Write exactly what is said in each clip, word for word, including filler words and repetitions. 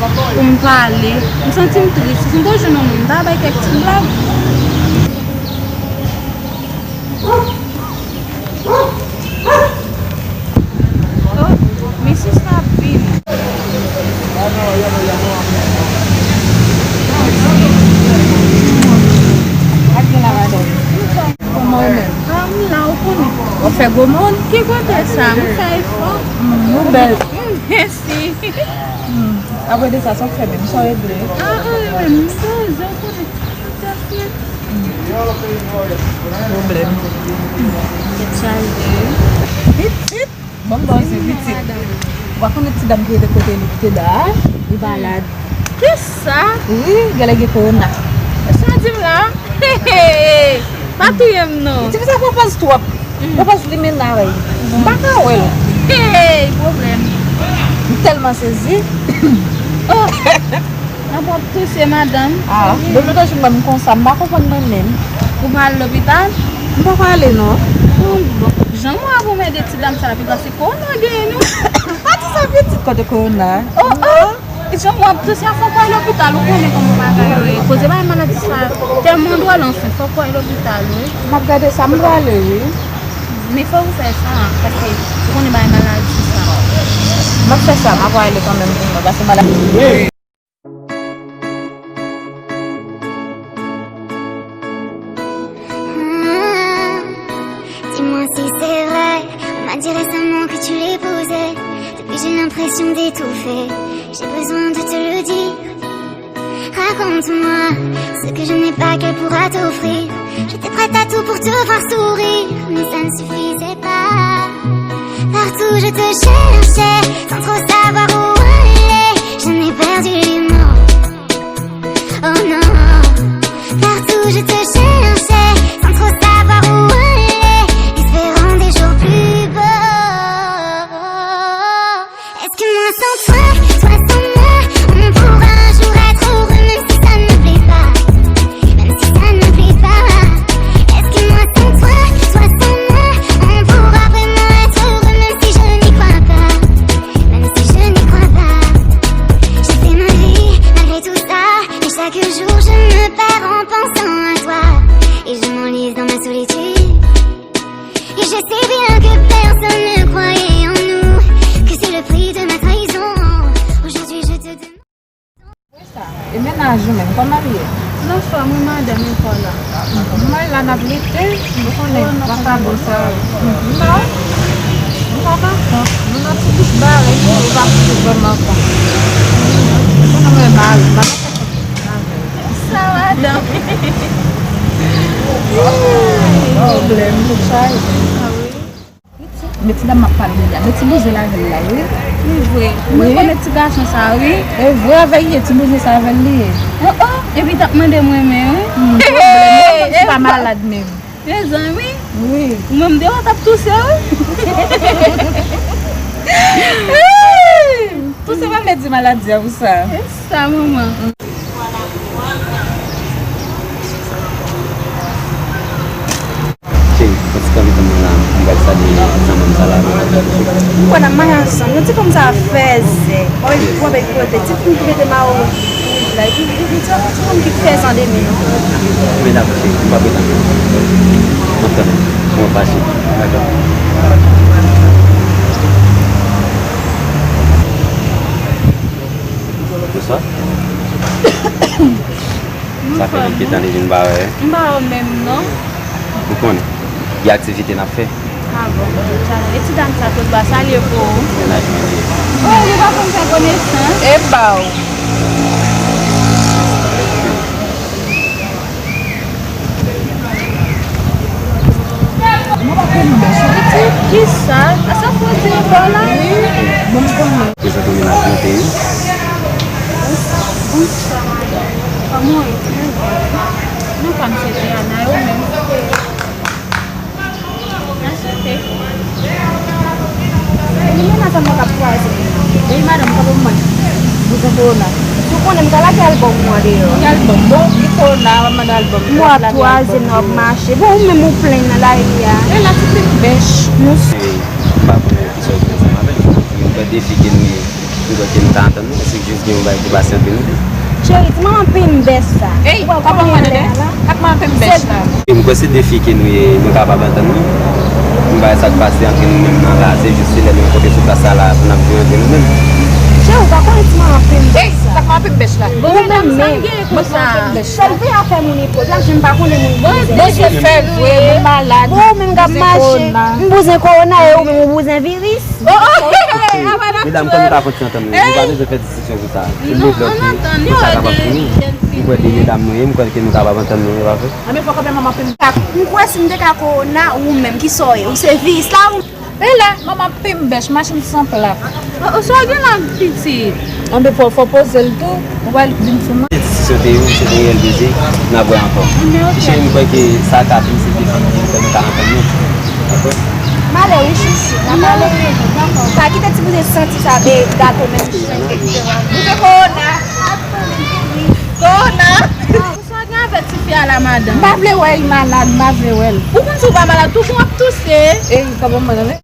Pou m pale. M santi m tris. Si m te jwenn yon moun, m ta bay kèk ti blag. Oh, misis la ap vini. Kòman ou menm? Ah, m la, ou konnen. Ou fè gwo moun? Ki kote sa? M fè efò. Mm, ou bèl. Mm, mèsi. Mm. Apre de sa, sa w fè menm? Sa w regle? Ah, anyen menm. M poze, ou konnen. Pwoblèm. Tèt chaje. Pitit. Bon, bon, se pitit. Ou pa konnen ti dam ki rete kote li te da a? Li malad. Kisa? Wi, genlè gen kowona. Sa w di m la? Pa touye m non. Ti fi sa pran pòz twòp. Pran pòz limena, wi. M pa ka wè l. Hey, pwoblèm. M tèlman sezi. Oh. Nan pwòp touse, madanm. Ah, depi lè w jwenn mwen m konsa, m pa konprann mwen menm. Ou pa al lopital? M poko ale non. Bon, bon. Jan mwen ap anmède ti dam sa la, piga se kowona genyen nou. Pa di sa pitit kote kowona. Oh, oh. Jan mwen ap touse a, fòk w al lopital, ou konnen kòman bagay yo ye. Koze bay maladi sa tèlman dwòl anfen, fòk w al lopital, wi. M ap gade sa, m prale, wi. Men fòk ou fè sa, paske ou konnen bay maladi sa. M ap fè sa, m ap ale kanmenm pou mwen, paske maladi. Hmm, dis-moi si c'est vrai, on m'a dit récemment que tu l'épousais. Depuis j'ai l'impression d'étouffer, j'ai besoin de te le dire. Raconte-moi ce que je n'ai pas qu'elle pourra t'offrir. J'étais prête à tout pour te voir sourire, mais ça ne suffisait pas. Partout je te cherchais, sans trop savoir où aller. J'en ai perdu les mots. Oh non, partout je te cherchais, sans trop savoir où aller, espérant des jours plus beaux. Est-ce que moi sans toi, toi sans moi, on pourra un jour être heureux, même si ça ne nous plaît pas, même si ça ne nous plaît pas? Est-ce que moi sans toi, toi sans moi, on pourra vraiment être heureux, même si je n'y crois pas, même si je n'y crois pas? Je fais ma vie malgré tout ça, mais chaque jour je me perds en pensant à toi, et je m'enlise dans ma solitude. Et je sais bien que personne ne croyait en nous, que c'est le prix de ma trahison. Aujourd'hui je te demande. E mennaj ou menm, kòman l ye? Bonswa, mwen madanm Efò la. Mwen la n ap lite, ou konnen, vagabon sa yo. Non, m pa kontan. Nou nan ti bout bare, nou pa koute vrèman kontan. Ou konnen mwen mari, m pa kontan avè l. Sa madanm? Pwoblèm, nou chaje. Ah wi. Men ti dam m ap pale de li a, men ti bouzen l avè l la, wi. Wi, vre. Mwen konnen ti gason sa, wi. E vre avè l ye, ti bouzen sa avè l li ye. Oh, oh, epi t ap mande mwen men, wi. Hmm, pwoblèm, ou pa malad menm. Mezanmi. Wi. Mwen m deyò t ap touse, wi. Touse pa vle di maladi a pou sa. E sa, manman. Cheri, yon ti kanpe pou mwen la, m pral salye zanmi m sa la. M kwè n ap mache ansanm. Non, ti fanm sa fèzè. Wè, wè, kote ti fanm ki mete mawo wouj la. Epi, epi, ti fanm ki fèzè an de men. Men dakò, cheri, m p ap ret anpil. M ap tann ou. Mwen fache. Dakò. Bonswa. Sa fè nèg gentan li vin ba wè. M pa wè menm non. Ou konnen, gen aktivite n ap fè. Ah bon, e ti dam sa tout ba salye pou ou. Mennaj mwen li ye. Oh, nou pa konn fè konesans. E ba w. Mwen pa konn bèch, wi, ti. Kisa? A sa fò di ankò la? Wi. Bon, m konn. Prezante mennaj mwen te ye. Bonswa, madanm. Kòman w ye? Nou pa m se Diana, e ou menm? Enchanté. Li menm a sa mwen k ap kwaze. Depi madanm kanpe pou mwen. Bouzen kowona. Si w konnen m ka lage albòm mwen deyò. Ki albòm? Bon, ki kowona, w ap mande albòm. Mwen ap kwaze, nou ap mache. Bon, ou menm ou plenn nan lari a. E la ti plenn bèch. Nou. M pa konnen kisa w gen ansanm avè l. Yon gade defi ke nou ye. M kwè ke nou ka antann nou, èske jis gen yon bagay ki pase ant nou de? Cheri, ti manman pim bèch sa. Ey, ou wè kòman lè a la? Ak manman pim bèch la. E m kwè se de fi ke nou ye, nou kapab antann nou. M pa wè sa k pase ant nou menm nan la, se jis se lè nou rankontre sou plas sa la pou n ap jwe ant nou menm. Cheri, ou pa konnen ti manman pim bèch sa. Ey, sa k manman pim bèch la? Bon, ou menm menm. Sèl fè a fè moun epòt la, jan m pa konnen moun bouzen. Bouzen fè vre, moun malad. Bon, ou menm k ap mache, m bouzen kowona e ou menm ou bouzen viris. Medam, kòm nou ka fè ti antann nou, nou pa bezwen fè diskisyon sou sa. Se devlope pou sa kapab fini. M kwè de medam nou ye, m kwè ke nou kapab antann nou, e pa vre? Anben fò kanpe manman pim. M kwè si m te ka kowona, ou menm, ki sa w ye? Ou se viris la ou? E la, manman pim bèch, machin san plak. Ou sa gen la pitit? Anben fò, fò poze l tou, ou pral di m sou mwen. Diskisyon te yo, se te reyèl beze, n ap wè ankò. Cheri, m kwè ke sa ka fini, se de fanmi, m kwè nou ka antann nou. Dakò? M ale wi, chouchou. N ap ale. Pa kite ti bouzen santi sa, e gato menm chenn ke kite w ale. Ou se kowona. Kowona. Sa gen avèk tifi a la, madanm? M pa vle wè l malad, m pa vle wè l. Ou konn si w pa malad, toujou w ap touse. Ey, sa bon, madanm, eh?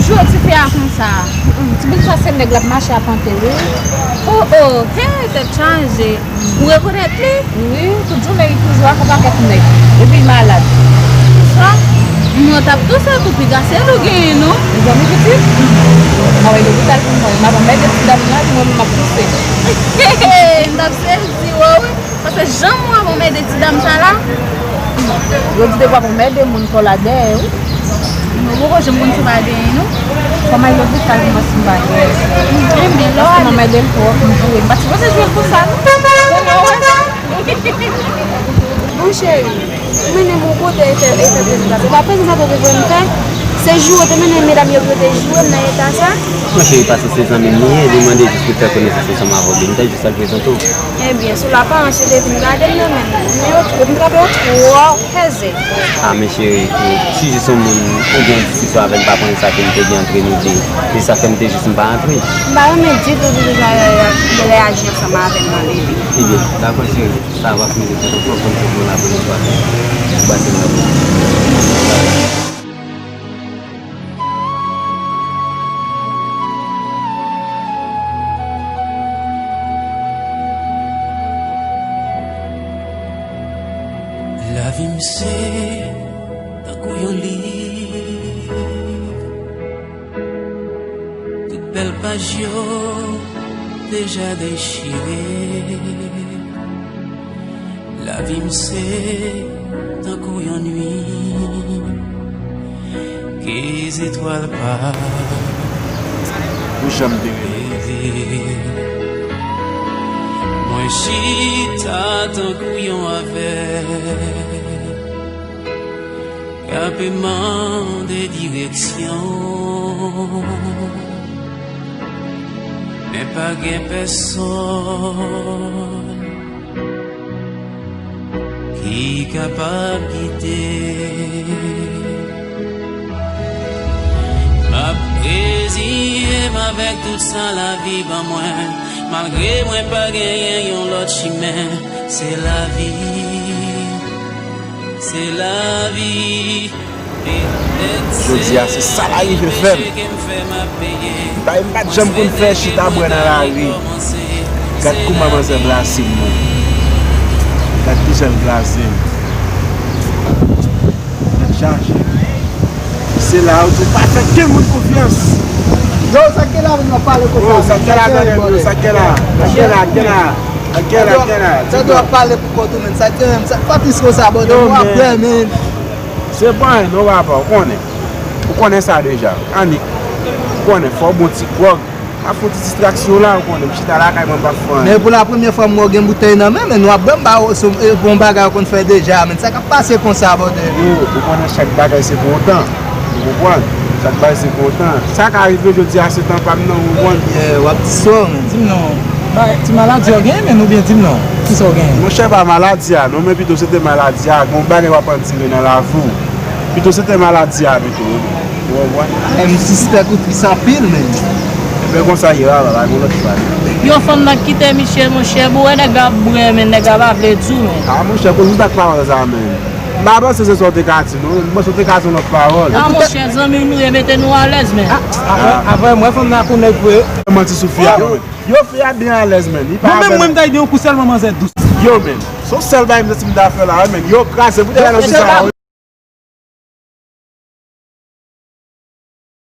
Jwe tifi a konsa. Mm, mm, ti bouzen sa se nèg l ap mache ap antere. Oh, oh, hey, tèt chaje. Ou rekonèt li? Wi, tout jounen li toujou ak yon pakèt nèg. Epi l malad. Sa? Mwen t ap touse tou, piga se l ou genyen, non? Mezanmi, pitit. M ap al lopital pou m wè. M ap anmède ti dam nan, epi mwen menm m ap touse. M t ap sezi, wè, wi. Paske jan mwen ap anmède ti dam sa la. Yo di depi w ap anmède moun kò la dèyè, wi. Mwen poko janm konn si w pa genyen, non. Fò m al lopital pou m wè si m pa genyen. Paske m anmède l twòp, m joure. M pa sipoze jwe l konsa, non. Bon, cheri, ou mennen m yon kote e fè, e fè prezantasyon. Pa prezantasyon te voye m fè, se joure, te mennen medam yo pou yo te joure m nan eta sa. Bon, cheri, paske se zanmi m li ye, li mande jis pou l fè konesans ansanm avè w, li. M te jis al prezante w. Ebyen, sou laparans, yo te vin gade m nan, men yo, yo vin trape yo twò. Kèze. A, men cheri, si jis yon moun ou gen yon diskisyon avè m, pa konnen sa ke m te gen antre nou de. Se sa fè m te jis m pa antre. M pa renmen ditou, ditou, jan yo, yo, yo reyaji ansanm avè m nan, bebe. Ebyen, dakò, cheri. Sa va fini de fèt, ou pran kont pou la pou nou pa pase la pou. Lavi m se tankou yon liv, tout bèl paj yo deja dechire. Lavi m se tankou yon nuit ke zetwal pa Ou janm te rele. Mwen chita tankou yon avèg k ap mande direksyon, men pa gen pèsonn ki kapab gide. M ap reziye m avèk tout sa lavi ban mwen, malgre mwen pa genyen yon lòt chimen. Se lavi, se lavi. Jodi a, se sa l arive fè m. Bagay m pa t janm konn fè, chita bwè nan lari. Gad kouman manzè brase m nan. Gad kijan l brase m. Tèt chaje. Se la ou di w pa fè kenn moun konfyans. Yo, sa k gen la menm, w ap pale konsa? Yo, sa k gen la, sa k gen la, sa k gen la, sa k gen la, sa k gen la. Tande w ap pale pou kont ou, menm. Sa k gen menm, sa k fè plis konsa, bòdè, w ap bwè, menm. Se pa anyen non papa, ou konnen. Ou konnen sa deja. Annik, ou konnen, fò w bon ti gwòg. M ap fè yon ti distraksyon la, ou konnen, m chita lakay mwen, m p ap fè anyen. Men pou la premyè fwa m wè w gen boutèy nan men, men nou ap bwè, m ba w sou, e, bon bagay ou konn fè deja, men sa k ap pase konsa, bòdè? Yo, ou konnen chak bagay se pou yon tan. Ou konprann? Chak bagay se pou yon tan. Sa ka rive jodi a, se tan pa m nan, ou konprann? Yeah, w ap di sa w, men. Di m non. Ba, ti maladi w genyen, men oubyen di m non. Kisa w genyen? Monchè, pa maladi a, non, men pito se te maladi a. Gon bagay w ap andire nan lavi w. Pito se te maladi a, pito. Ou konprann? M sispèk ou tris anpil, men. Men konsa ye, la, la, la, gon lòt bagay. Yon fanm nan kite misye, monchè, bon, wè nèg la ap bwè, men nèg la pa vle di w, men. A, monchè, koz ou t ak pawòl sa, men. M pa panse se sa w te ka di, non. M panse w te ka di yon lòt pawòl. Ah, monchè, zanmi nou ye, mete nou alèz, men. Avè, avè, mwen fanm nan pou nèg vre. Manti sou fi a, non, men. Yo, fi a byen alèz, men. Li pa. Mwen menm, mwen, m ta di yon kou sèlman manzè dous. Yo, men. Se yon sèl bagay m santi m ta fè la, wi, men. Yo, kraze, pou te la nan sou sa, wi.